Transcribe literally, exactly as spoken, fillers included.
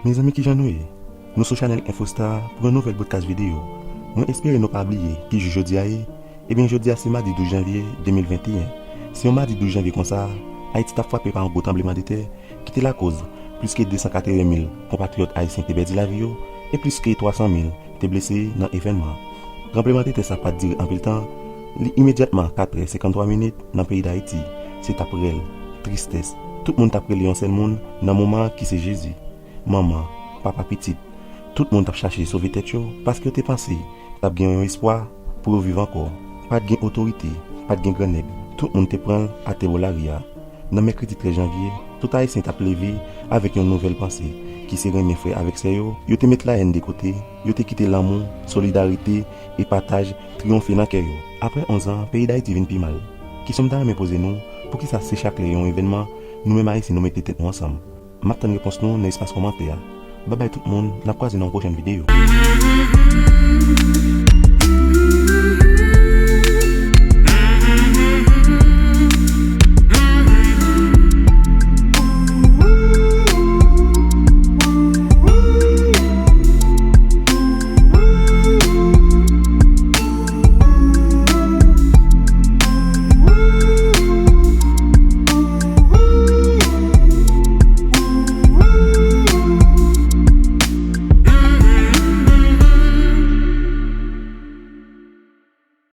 Mezanmi, kijan nou ye? Nou sou chanèl Infostar pou yon nouvèl podcast videyo. Mwen espere nou pa bliye ki jou jodi a ye. Ebyen, jodi a se madi douz janvye de mil venteyen. Se yon madi douz janvye konsa, Ayiti t ap frape pa yon gwo tranblemanntè ki te lakoz plis ke de san katreven mil konpatriyòt ayisyen te pèdi lavi yo e plis ke twa san mil te blese nan evènman. Tranblemanntè sa pa t dire anpil tan, li imedyatman kat è senkanntwa minit nan peyi Dayiti. Se t ap rèl, tristès. Tout moun t ap rele yon sèl moun nan moman an ki se Jezi. Manman, papa, pitit. Tout moun t ap chache sove tèt yo paske yo te panse t ap gen yon espwa pou yo viv ankò. Pa t gen otorite, pa t gen grannèg. Tout moun te pran l atè bò lari a. Nan mèkredi trèz janvye, tout Ayisyen t ap leve avèk yon nouvèl panse, ki se renmen frè avèk sè yo. Yo te met layèn de kote, yo te kite lanmou, solidarite e pataj triyonfe nan kè yo. Apre onz an, peyi Dayiti vin pi mal. Kesyon m ta renmen poze nou, poukisa se chak lè yon evènman, nou menm Ayisyen nou mete tèt nou ansanm? M ap tann repons nou nan espas kòmantè a. Babay tout moun, n ap kwaze nan yon pwochèn videyo.